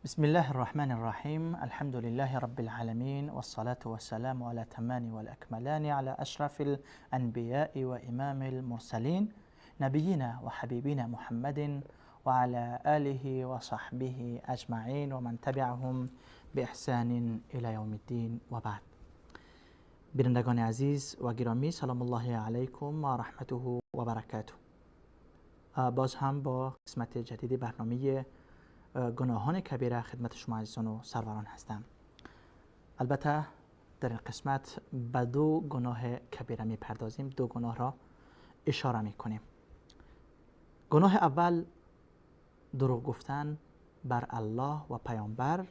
بسم الله الرحمن الرحیم. الحمد لله رب العالمین والصلاة والسلام على تمان والأكملان على أشرف الأنبياء وإمام المرسلين نبينا وحبيبنا محمد وعلى آله وصحبه أجمعين ومن تبعهم بإحسان إلى يوم الدين وبعد. بینندگان عزیز و گرامی، سلام الله علیکم و رحمته و برکاته. باز هم با قسمت جدید برنامه گناهان کبیره خدمت شما عزیزان و سروران هستم. البته در این قسمت به دو گناه کبیره میپردازیم، دو گناه را اشاره میکنیم. گناه اول دروغ گفتن بر الله و پیامبر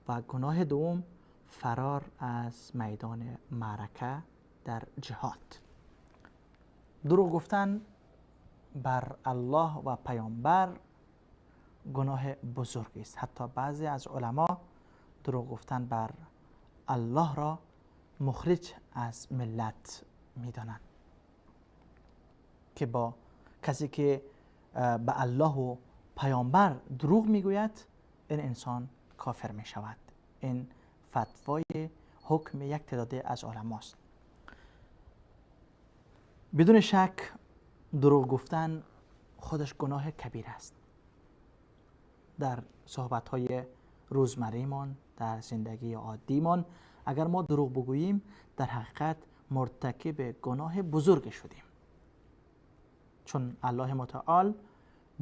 و گناه دوم فرار از میدان معرکه در جهاد. دروغ گفتن بر الله و پیامبر گناه بزرگی است. حتی بعضی از علما دروغ گفتن بر الله را مخرج از ملت میدانند، که با کسی که به الله و پیامبر دروغ میگوید این انسان کافر میشود. این فتوای حکم یک تعداد از علماست. بدون شک دروغ گفتن خودش گناه کبیر است. در صحبت‌های روزمره‌مان، در زندگی عادیمان، اگر ما دروغ بگوییم در حقیقت مرتکب گناه بزرگ شدیم، چون الله متعال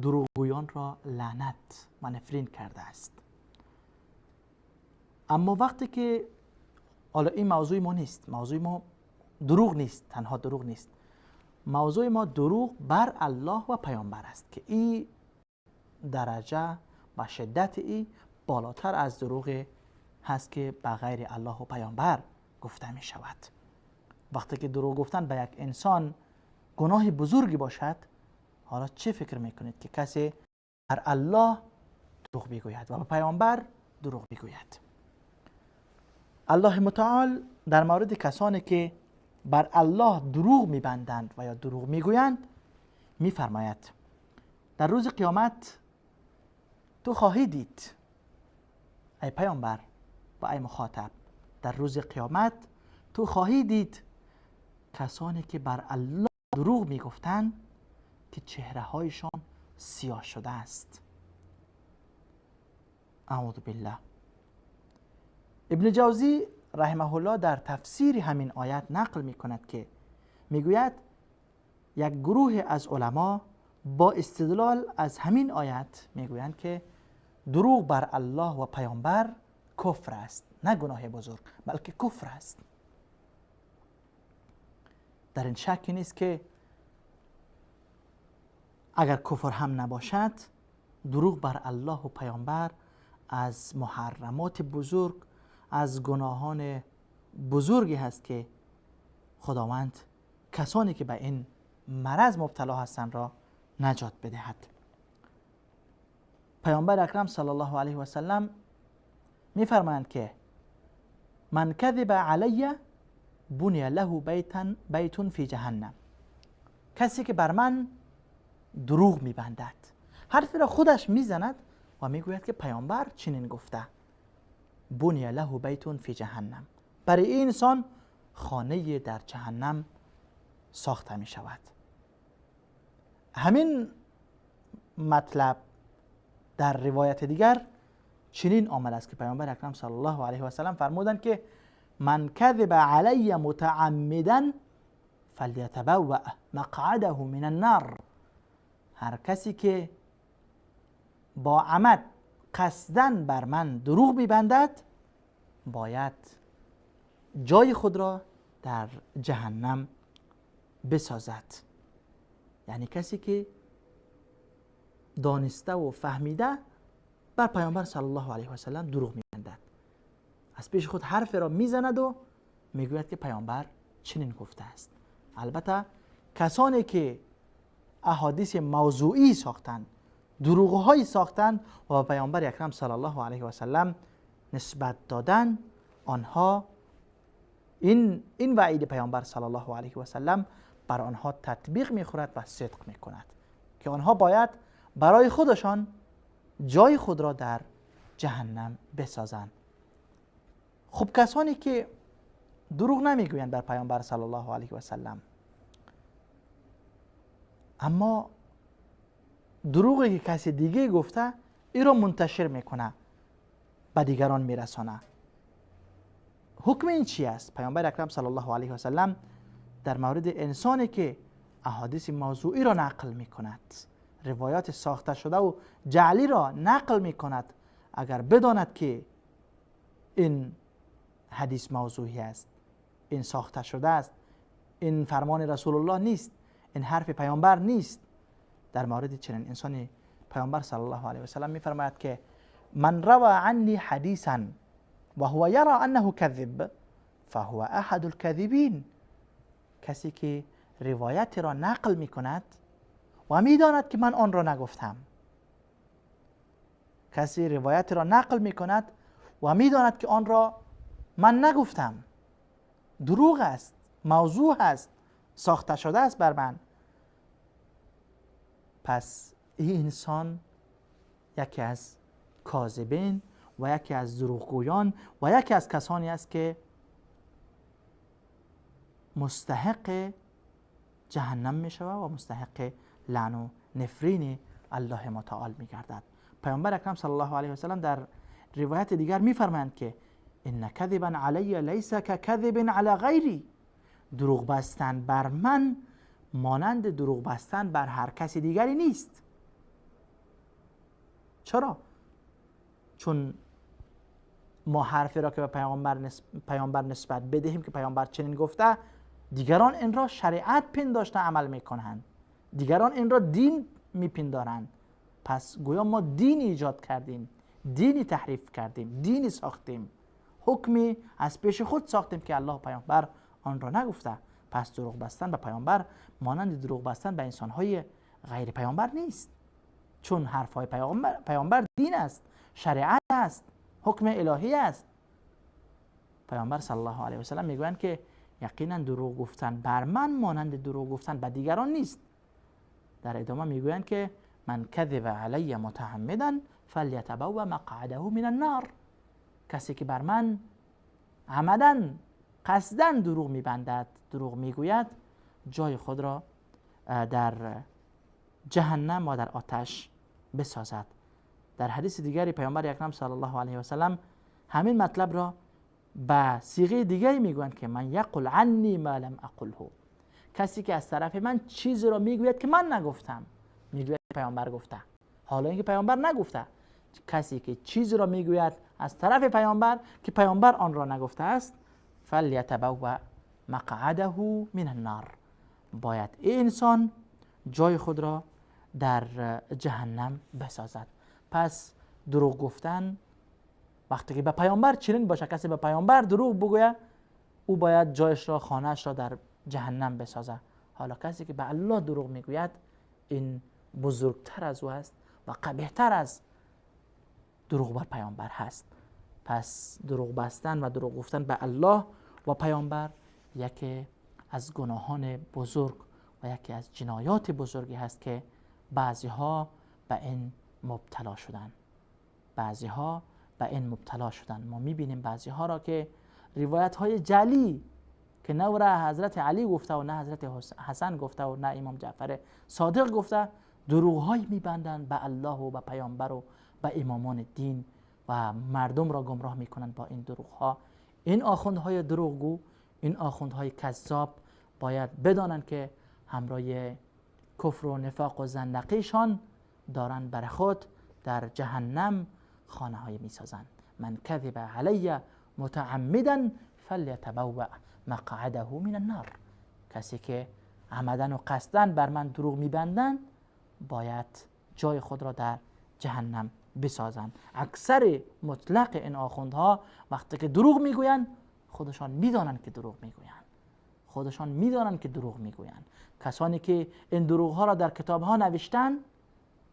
دروغگویان را لعنت و نفرین کرده است. اما وقتی که حالا این موضوع ما نیست، موضوع ما دروغ نیست، تنها دروغ نیست، موضوع ما دروغ بر الله و پیامبر است که این درجه و شدت ای بالاتر از دروغ هست که به غیر الله و پیامبر گفته می شود. وقتی که دروغ گفتن به یک انسان گناه بزرگی باشد، حالا چه فکر میکنید که کسی بر الله دروغ بگوید و به پیامبر دروغ بگوید؟ الله متعال در مورد کسانی که بر الله دروغ میبندند و یا دروغ میگویند میفرماید در روز قیامت تو خواهی دید ای پیامبر و ای مخاطب، در روز قیامت تو خواهی دید کسانی که بر الله دروغ میگفتند که چهره هایشان سیاه شده است. اعوذ بالله. ابن جوزی رحمه الله در تفسیر همین آیت نقل میکند که میگوید یک گروه از علما با استدلال از همین آیت میگویند که دروغ بر الله و پیامبر کفر است، نه گناه بزرگ بلکه کفر است. در این شکی نیست که اگر کفر هم نباشد، دروغ بر الله و پیامبر از محرمات بزرگ، از گناهان بزرگی هست که خداوند کسانی که به این مرض مبتلا هستند را نجات بدهد. پیامبر اکرم صلی الله علیه و سلم میفرمایند که من کذب علی بنی له بیت فی جهنم. کسی که بر من دروغ میبندد، حرفی را خودش میزند و میگوید که پیامبر چنین گفته، بنی له بیت فی جهنم، برای این انسان خانه در جهنم ساخته می شود. همین مطلب در روایت دیگر چنین آمده است که پیامبر اکرم صلی الله علیه و سلم فرمودند که من کذب علی متعمدا فلیتبوأ مقعده من النار. هر کسی که با عمد قصداً بر من دروغ میبندد باید جای خود را در جهنم بسازد. یعنی کسی که دانسته و فهمیده بر پیامبر صلی الله علیه و سلم دروغ میبندد، از پیش خود حرف را میزند و میگوید که پیامبر چنین گفته است. البته کسانی که احادیث موضوعی ساختند، دروغ‌هایی ساختند و به پیامبر اکرم صلی الله علیه و سلم نسبت دادن، آنها این وعید پیامبر صلی الله علیه و سلم بر آنها تطبیق میخورد و صدق میکند که آنها باید برای خودشان جای خود را در جهنم بسازند. خب کسانی که دروغ نمیگویند بر پیامبر صلی الله علیه و سلم، اما دروغی که کسی دیگه گفته ای را منتشر میکنه، به دیگران میرسانه، حکم این چی است؟ پیامبر اکرم صلی الله علیه و سلم در مورد انسانی که احادیث موضوعی را نقل میکند، روایات ساخته شده و جعلی را نقل میکند، اگر بداند که این حدیث موضوعی است، این ساخته شده است، این فرمان رسول الله نیست، این حرف پیامبر نیست، در مورد چنین انسانی پیامبر صلی الله علیه و سلم میفرماید که من روى عني حدیثا وهو يرى انه كذب فهو احد الكاذبین. کسی که روایت را نقل میکند و میداند که من آن را نگفتم، کسی روایت را نقل میکند و میداند که آن را من نگفتم، دروغ است، موضوع است، ساخته شده است بر من، پس این انسان یکی از کاذبین و یکی از دروغگویان و یکی از کسانی است که مستحق جهنم می شود و مستحق لعن و نفرین الله متعال می گردد. پیامبر اکرم صلی الله علیه و سلم در روایت دیگر می فرمایند که ان کذبا علی لیس ککذب علی غیری، دروغ بستن بر من مانند دروغ بستن بر هر کسی دیگری نیست. چرا؟ چون ما حرفی را که به پیامبر نسبت بدهیم که پیامبر چنین گفته، دیگران این را شریعت پنداشته عمل میکنند، دیگران این را دین میپندارند. پس گویا ما دین ایجاد کردیم، دینی تحریف کردیم، دینی ساختیم، حکمی از پیش خود ساختیم که الله پیامبر آن را نگفته. پس دروغ بستن به پیامبر مانند دروغ بستن به انسانهای غیر پیامبر نیست، چون حرفهای پیامبر دین است، شریعت است، حکم الهی است. پیامبر صلی الله علیه و سلم میگویند که یقینا دروغ گفتن بر من مانند دروغ گفتن به دیگران نیست. در ادامه میگویند که من کذب علی متعمدا فلیتبوأ مقعده من النار، کسی که بر من عمداً قصداً دروغ میبندد، دروغ میگوید، جای خود را در جهنم و در آتش بسازد. در حدیث دیگری پیامبر اکرم صلی الله علیه و سلم همین مطلب را به صیغه دیگری میگویند که من یقل عنی ما لم اقله، کسی که از طرف من چیزی را میگوید که من نگفتم، میگوید پیامبر گفته، حالا اینکه پیامبر نگفته، کسی که چیزی را میگوید از طرف پیامبر که پیامبر آن را نگفته است، فلیتبوأ مقعده من النار، باید این انسان جای خود را در جهنم بسازد. پس دروغ گفتن وقتی که به پیامبر چنین باشه، کسی به پیامبر دروغ بگوید، او باید جایش را، خانه‌اش را در جهنم بسازد. حالا کسی که به الله دروغ میگوید، این بزرگتر از او است و قبیح‌تر از دروغ بر پیامبر هست. پس دروغ بستن و دروغ گفتن به الله و پیامبر یکی از گناهان بزرگ و یکی از جنایات بزرگی هست که بعضیها به این مبتلا شدن. بعضیها به این مبتلا شدن. ما میبینیم بعضیها را که روایت های جعلی که نه را حضرت علی گفته و نه حضرت حسن گفته و نه امام جعفر صادق گفته، دروغ های میبندن به الله و به پیامبر و به امامان دین و مردم را گمراه میکنند با این دروغ ها. این آخوندهای دروغگو، این آخوندهای کذاب باید بدانند که همراه کفر و نفاق و زندقیشان دارند بر خود در جهنم خانه های میسازند. من کذب علی متعمدا فلیتبوأ مقعده من النار، کسی که عمدن و قصدن بر من دروغ میبندند باید جای خود را در جهنم بسازند. اکثر مطلق این آخوندها وقتی که دروغ میگویند خودشان میدانند که دروغ میگویند، خودشان میدانند که دروغ میگویند. کسانی که این دروغ ها را در کتاب ها نوشتند،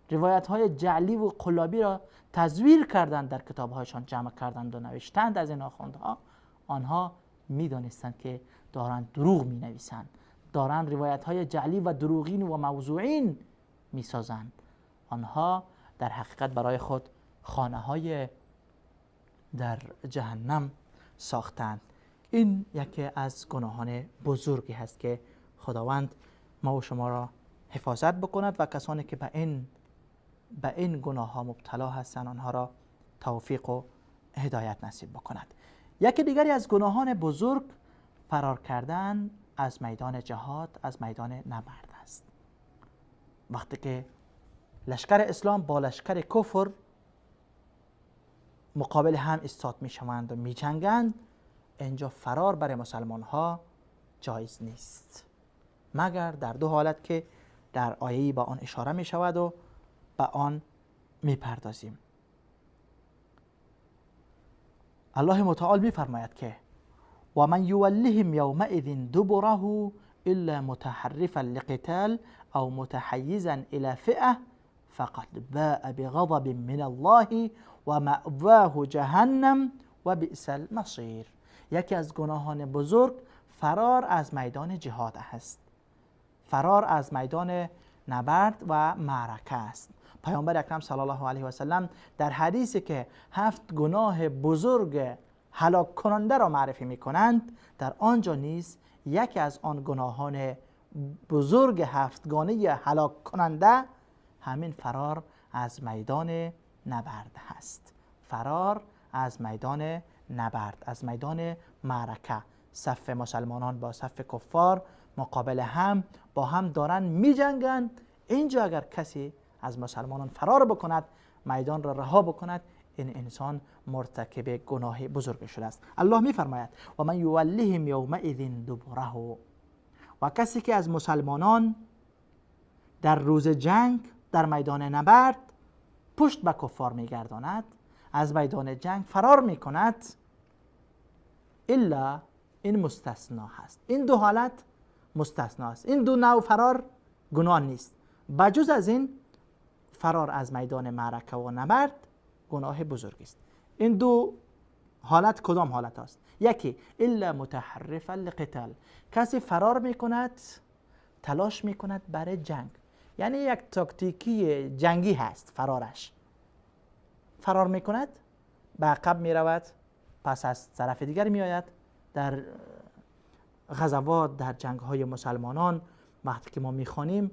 روایت های جعلی و قلابی را تزویر کردند، در کتاب هایشان جمع کردند و نوشتند از این آخوندها، آنها میدانستند که دارند دروغ مینویسند، دارند روایت های جعلی و دروغین و موضوعین میسازند. آنها در حقیقت برای خود خانه های در جهنم ساختند. این یکی از گناهان بزرگی هست که خداوند ما و شما را حفاظت بکند و کسانی که به این گناه ها مبتلا هستند آنها را توفیق و هدایت نصیب بکند. یکی دیگری از گناهان بزرگ فرار کردن از میدان جهاد، از میدان نبرد است. وقتی که لشکر اسلام با لشکر کفر مقابل هم ایستاد می شوند و می جنگند، اینجا فرار برای مسلمان ها جایز نیست، مگر در دو حالت که در آیه‌ای با آن اشاره می شود و به آن می پردازیم. الله متعال می فرماید که و من یولهم یومئذ دبره الا متحرفا لقتال او متحیزا الى فئه فقد باء بغضب من الله و مأواه جهنم و بئس المصیر. یکی از گناهان بزرگ فرار از میدان جهاد است، فرار از میدان نبرد و معرکه است. پیامبر اکرم صلی الله علیه و سلم در حدیثی که 7 گناه بزرگ هلاک کننده را معرفی می کنند، در آنجا نیز یکی از آن گناهان بزرگ هفتگانه هلاک کننده همین فرار از میدان نبرد هست. فرار از میدان نبرد، از میدان معرکه. صف مسلمانان با صف کفار مقابل هم با هم دارن می جنگند. اینجا اگر کسی از مسلمانان فرار بکند، میدان را رها بکند، این انسان مرتکب گناه بزرگ شده است. الله می فرماید و من یولهم یومئذ دبره، و کسی که از مسلمانان در روز جنگ در میدان نبرد پشت به کفار می گرداند، از میدان جنگ فرار می کند، الا این مستثنا هست. این دو حالت مستثنا است، این دو نوع فرار گناه نیست. بجز از این فرار از میدان معرکه و نبرد گناه بزرگی است. این دو حالت کدام حالت است؟ یکی الا متحرفا لقتال، کسی فرار میکند، تلاش میکند برای جنگ، یعنی یک تاکتیکی جنگی هست فرارش. فرار میکند، به عقب میرود، پس از طرف دیگر میآید. در غزوات، در جنگ های مسلمانان وقتی که ما میخوانیم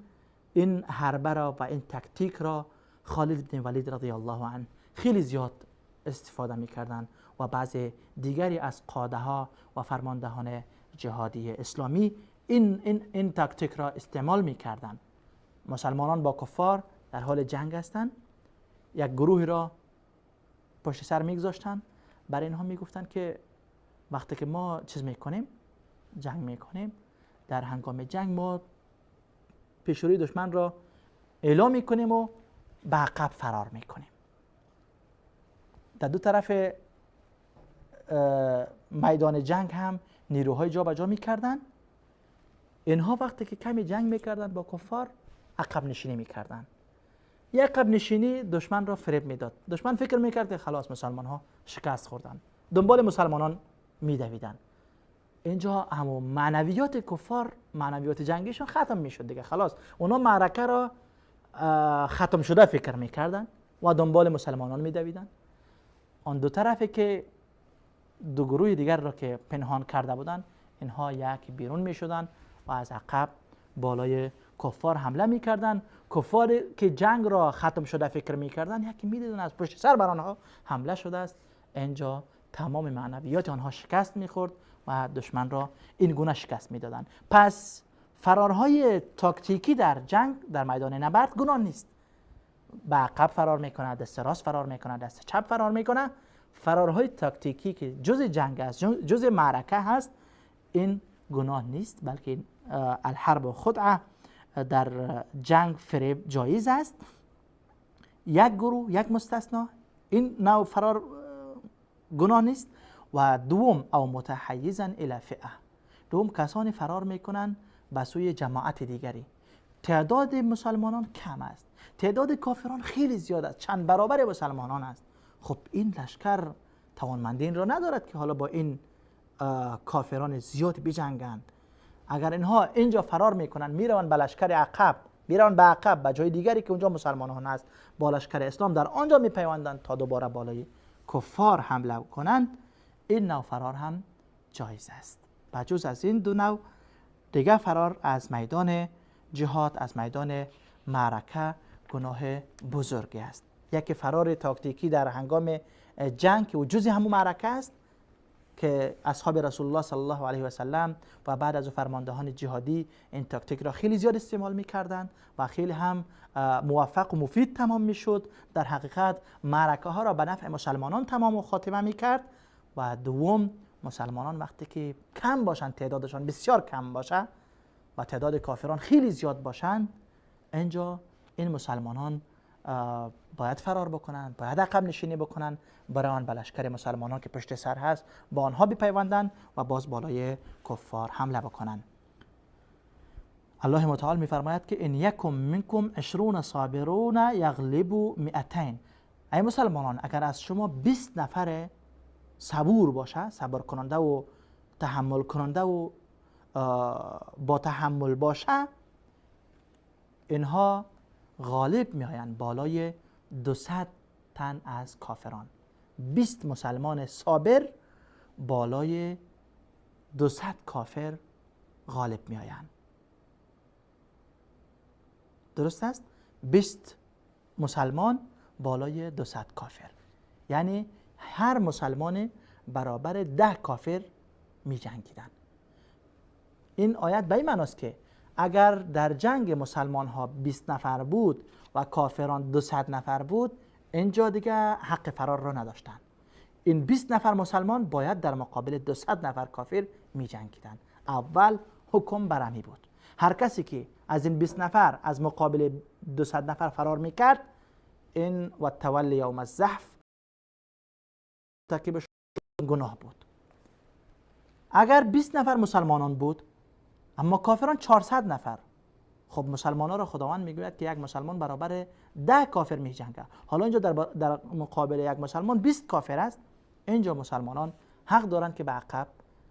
این حربه را و این تکتیک را خالد بن ولید رضی الله عنه خیلی زیاد استفاده میکردند و بعض دیگری از قاده ها و فرماندهان جهادی اسلامی این تاکتیک را استعمال میکردند. مسلمانان با کفار در حال جنگ هستند، یک گروهی را پشت سر میگذاشتند، برای اینها میگفتند که وقتی که ما چیز میکنیم، جنگ میکنیم، در هنگام جنگ ما پیشروی دشمن را اعلام میکنیم و به عقب فرار میکنیم. در دو طرف میدان جنگ هم نیروهای جابجا میکردن. اینها وقتی که کمی جنگ میکردن با کفار، عقب نشینی میکردن. یک عقب نشینی دشمن را فریب میداد. دشمن فکر میکرد که خلاص مسلمان ها شکست خوردن، دنبال مسلمانان میدویدن. اینجا همون معنویات کفار، معنویات جنگیشون ختم میشد دیگه، خلاص اونا معرکه را ختم شده فکر میکردن و دنبال مسلمانان میدویدن. آن دو طرفی که دو گروه دیگر را که پنهان کرده بودن، اینها یک بیرون میشدن و از عقب بالای کفار حمله میکردن. کفار که جنگ را ختم شده فکر میکردن، یکی میدیدن از پشت سر بر آنها حمله شده است. اینجا تمام معنویات آنها شکست میخورد و دشمن را این گونه شکست میدادن. پس فرارهای تاکتیکی در جنگ، در میدان نبرد گناه نیست. به عقب فرار میکنه، دست راست فرار میکنه، دست چپ فرار میکنه. فرارهای تاکتیکی که جز جنگ است، جز معرکه هست، این گناه نیست، بلکه الحرب و خدعه در جنگ فریب جایز است. یک گروه، یک مستثنا، این نوع فرار گناه نیست. و دوم او متحیزا الی فئه، دوم کسانی فرار میکنن به سوی جماعت دیگری. تعداد مسلمانان کم است، تعداد کافران خیلی زیاد است، چند برابر مسلمانان است. خب این لشکر توانمندی این را ندارد که حالا با این کافران زیاد بجنگند. اگر اینها اینجا فرار میکنن، میروند به لشکر عقب، میروند به عقب به جای دیگری که اونجا مسلمانان است، با لشکر اسلام در آنجا میپیوندند تا دوباره بالای کفار حمله کنند، این نوع فرار هم جایز است. بجز از این دو نوع دیگه فرار از میدان جهاد، از میدان معرکه گناه بزرگی است. یکی فرار تاکتیکی در هنگام جنگ که جزء همون معرکه است که اصحاب رسول الله صلی الله علیه و سلم و بعد از فرماندهان جهادی این تاکتیک را خیلی زیاد استعمال می‌کردند و خیلی هم موفق و مفید تمام می‌شد. در حقیقت معرکه ها را به نفع مسلمانان تمام و خاتمه می‌کرد. و دوم، مسلمانان وقتی که کم باشند، تعدادشان بسیار کم باشه و تعداد کافران خیلی زیاد باشند، اینجا این مسلمانان باید فرار بکنن، باید عقب نشینی بکنن، برای آن به لشکر مسلمانان که پشت سر هست با آنها بپیوندن و باز بالای کفار حمله بکنن. الله متعال میفرماید که ان یکم منکم 20 صابرون یغلبوا 200. ای مسلمانان، اگر از شما 20 نفر صبور باشه، صبر کننده و تحمل کننده و با تحمل باشه، اینها غالب میآیند بالای 200 تن از کافران. 20 مسلمان صابر بالای 200 کافر غالب میآیند. درست است؟ 20 مسلمان بالای 200 کافر، یعنی هر مسلمان برابر 10 کافر می جنگیدن. این آیت به این معناست که اگر در جنگ مسلمان ها 20 نفر بود و کافران 200 نفر بود، اینجا دیگه حق فرار را نداشتن. این 20 نفر مسلمان باید در مقابل 200 نفر کافر می جنگیدن. اول حکم برمی بود. هر کسی که از این 20 نفر از مقابل 200 نفر فرار میکرد، این و تولی یوم الزحف مرتکب گناه بود. اگر 20 نفر مسلمانان بود اما کافران 400 نفر، خب مسلمانان را خداوند میگوید که یک مسلمان برابر 10 کافر میجنگه. حالا اینجا در مقابل یک مسلمان 20 کافر است. اینجا مسلمانان حق دارند که به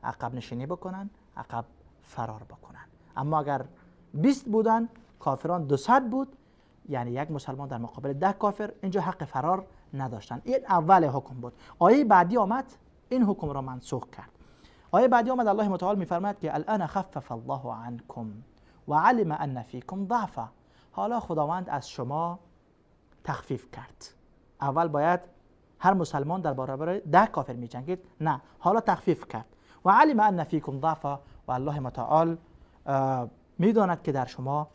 عقب نشینی بکنن، عقب فرار بکنن. اما اگر 20 بودن، کافران 200 بود، یعنی یک مسلمان در مقابل 10 کافر، اینجا حق فرار نداشتن. این اول حکم بود. آیه بعدی آمد این حکم را منسوخ کرد. آیه بعدی آمد، الله متعال میفرماید که الان خفف الله عنکم و علم ان فیکم ضعفا. حالا خداوند از شما تخفیف کرد. اول باید هر مسلمان در برابر 10 کافر میجنگید، نه، حالا تخفیف کرد. و علم ان فیکم ضعفا، و الله متعال میداند که در شما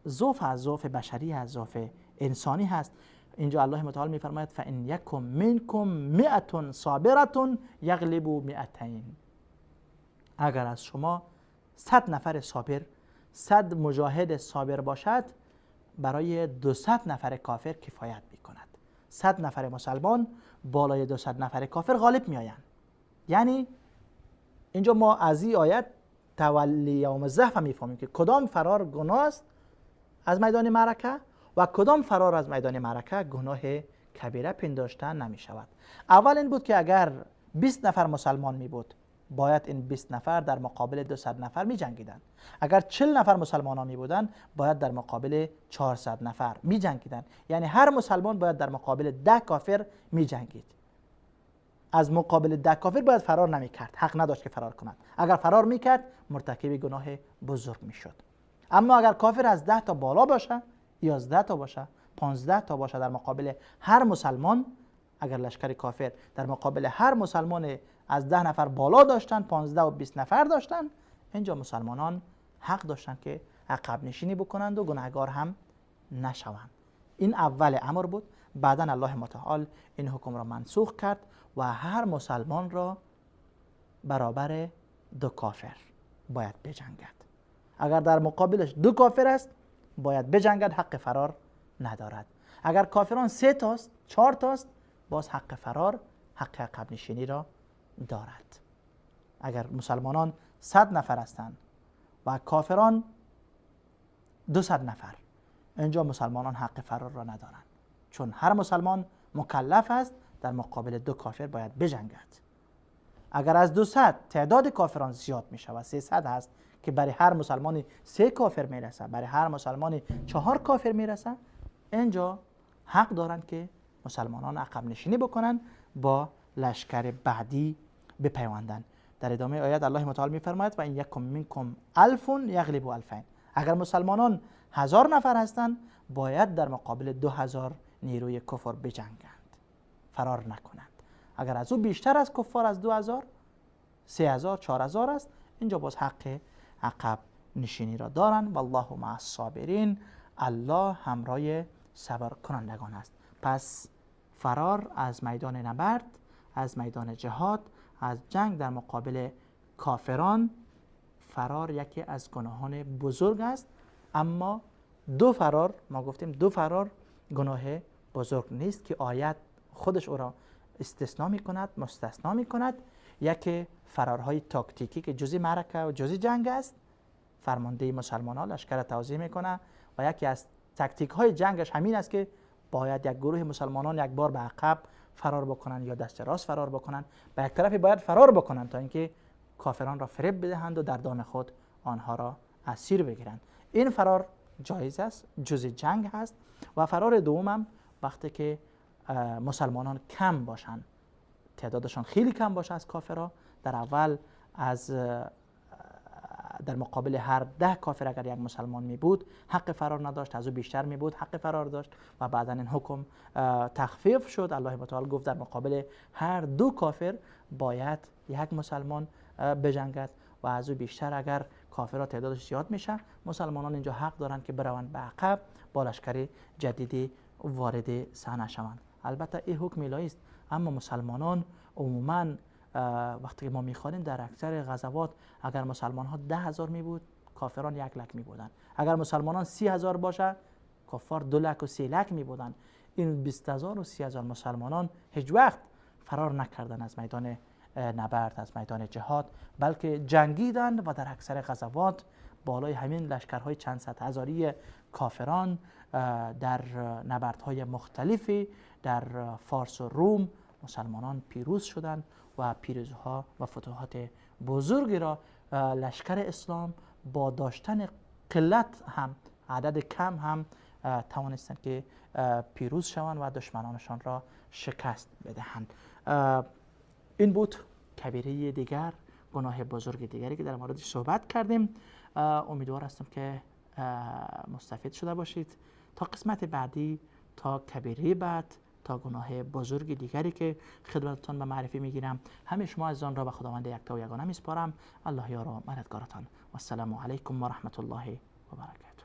ضعف، از ضعف بشری هست، ضعف انسانی هست. اینجا الله متعال میفرماید فان یکم منکم 100 صابره یغلبوا 200. اگر از شما 100 نفر صابر، 100 مجاهد صابر باشد، برای 200 نفر کافر کفایت میکند. 100 نفر مسلمان بالای 200 نفر کافر غالب میآیند. یعنی اینجا ما از این آیت تولی یوم الزحف میفهمیم که کدام فرار گناه است از میدان معرکه و کدام فرار از میدان معرکه گناه کبیره پنداشته نمی شود. اول این بود که اگر 20 نفر مسلمان می بود، باید این 20 نفر در مقابل 200 نفر می جنگیدند. اگر 40 نفر مسلمان ها می بودند، باید در مقابل 400 نفر می جنگیدند. یعنی هر مسلمان باید در مقابل 10 کافر می جنگید. از مقابل 10 کافر باید فرار نمی کرد، حق نداشت که فرار کند. اگر فرار می کرد مرتکب گناه بزرگ می شد. اما اگر کافر از 10 تا بالا باشه، 11 تا باشه، 15 تا باشه، در مقابل هر مسلمان، اگر لشکر کافر در مقابل هر مسلمان از 10 نفر بالا داشتن، 15 و 20 نفر داشتن، اینجا مسلمانان حق داشتن که عقب نشینی بکنند و گناهگار هم نشوند. این اول امر بود. بعدا الله متعال این حکم را منسوخ کرد و هر مسلمان را برابر 2 کافر باید بجنگد. اگر در مقابلش 2 کافر است، باید بجنگد، حق فرار ندارد. اگر کافران 3 تاست، 4 تاست، باز حق فرار، حق عقب نشینی را دارد. اگر مسلمانان 100 نفر هستند و کافران 200 نفر، اینجا مسلمانان حق فرار را ندارند، چون هر مسلمان مکلف است در مقابل 2 کافر باید بجنگد. اگر از 200 تعداد کافران زیاد می شود، 300 هست که برای هر مسلمانی 3 کافر میرسه، برای هر مسلمانی 4 کافر میرسه، اینجا حق دارند که مسلمانان عقب نشینی بکنن، با لشکر بعدی بپیوندن. در ادامه آیت الله متعال می‌فرماید و این یکم منکم الف یغلب الفین. اگر مسلمانان 1000 نفر هستند باید در مقابل 2000 نیروی کفر بجنگند، فرار نکنند. اگر از او بیشتر از کفار از 2000، 3000، 4000 است، اینجا باز حق عقب نشینی را دارند. والله مع الصابرین، الله همراه صبر کنندگان است. پس فرار از میدان نبرد، از میدان جهاد، از جنگ در مقابل کافران، فرار یکی از گناهان بزرگ است. اما دو فرار، ما گفتیم دو فرار گناه بزرگ نیست که آیت خودش او را استثناء می کند، مستثنا می کند. یکی فرارهای تاکتیکی که جزی معرکه و جزی جنگ است، فرمانده مسلمان ها لشکر توزیع میکنه و یکی از تاکتیک های جنگش همین است که باید یک گروه مسلمانان یک بار به عقب فرار بکنن یا دست راست فرار بکنن، به یک طرفی باید فرار بکنن تا اینکه کافران را فریب بدهند و در دام خود آنها را اسیر بگیرند. این فرار جایز است، جزء جنگ هست. و فرار دومم وقتی که مسلمانان کم باشند، تعدادشان خیلی کم باشه از کافرها، در اول از در مقابل هر 10 کافر اگر یک مسلمان می بود حق فرار نداشت، از او بیشتر می بود حق فرار داشت و بعدا این حکم تخفیف شد. الله متعال گفت در مقابل هر 2 کافر باید یک مسلمان بجنگد و از او بیشتر اگر کافرها تعدادش زیاد میشه مسلمانان اینجا حق دارند که بروند به عقب با لشکر جدیدی وارد صحنه شوند. البته این حکم الهی است، اما مسلمانان عموما وقتی ما میخوانیم در اکثر غزوات اگر مسلمان ها 10,000 می بود کافران 1 لک می بودن، اگر مسلمانان 30,000 باشه کفار 2 لک و 3 لک می بودن. این 20,000 و 30,000 مسلمانان هیچ وقت فرار نکردن از میدان نبرد، از میدان جهاد، بلکه جنگیدند و در اکثر غزوات بالای همین لشکرهای چند صد هزاری کافران در نبردهای مختلفی در فارس و روم مسلمانان پیروز شدند و پیروزها و فتوحات بزرگی را لشکر اسلام با داشتن قلت هم، عدد کم هم، توانستند که پیروز شوند و دشمنانشان را شکست بدهند. این بود کبیره دیگر، گناه بزرگ دیگری که در موردش صحبت کردیم. امیدوار هستم که مستفید شده باشید. تا قسمت بعدی، تا کبیره بعد، تا گناه بزرگ دیگری که خدمتتان به معرفی میگیرم، همه شما عزیزان را به خداوند یکتا و یگانه میسپارم. الله یار و مددگارتان. و السلام علیکم و رحمت الله و برکاته.